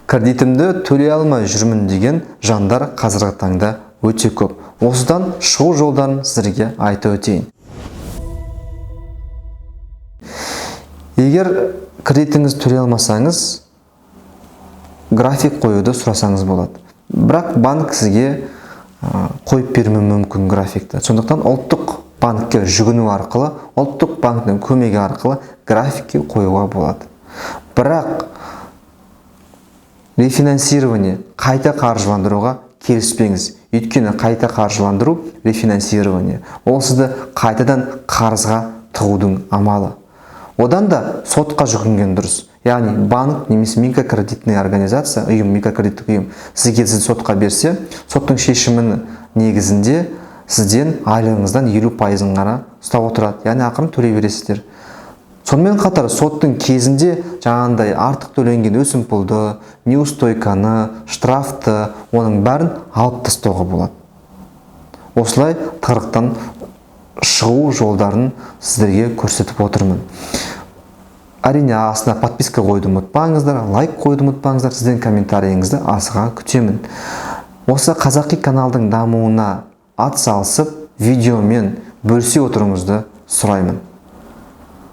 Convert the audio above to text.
Кредитімді төлей алмай жүрмін деген жандар қазіргі таңда өте көп. Осыдан шығу жолдарын сіздерге айтып өтейін. Егер кредитіңізді төлей алмасаңыз, график қоюды сұрасаңыз болады. Бірақ банк сізге қойып бермеуі мүмкін графикті. Сондықтан ұлттық банкке жүгіну арқылы, ұлттық банктің көмегі арқылы графикке қоюға болады. Бірақ рефинансирование, қайта қаржыландыруға келіспеңіз. Өйткені қайта қаржыландыру, рефинансирование, ол сізді қайтадан қарызға тығудың амалы. Одан да сотқа жүгінген дұрыс. Яғни банк немесе микрокредитный организация, ұйым, микрокредиттік ұйым сізге сізді сотқа берсе, соттың шешімінің негізінде сізден айлығыңыздан 50%-ын ғана ұстап отырады. Яғни ақырын төлей бересіздер. Сонымен қатар соттың кезінде жаңағындай артық төленген өсімпұлды, неустойканы, штрафты, оның бәрін алып тастауға болады. Осылай тығырықтан шығу жолдарын сіздерге көрсетіп отырмын. Әрине, астына подписка қоюды ұмытпаңыздар, лайк қоюды ұмытпаңыздар, сізден комментарийіңізді асыға күтемін. Осы қазақи каналдың дамуына ат салысып, видеомен бөлісе отыруыңызды сұраймын.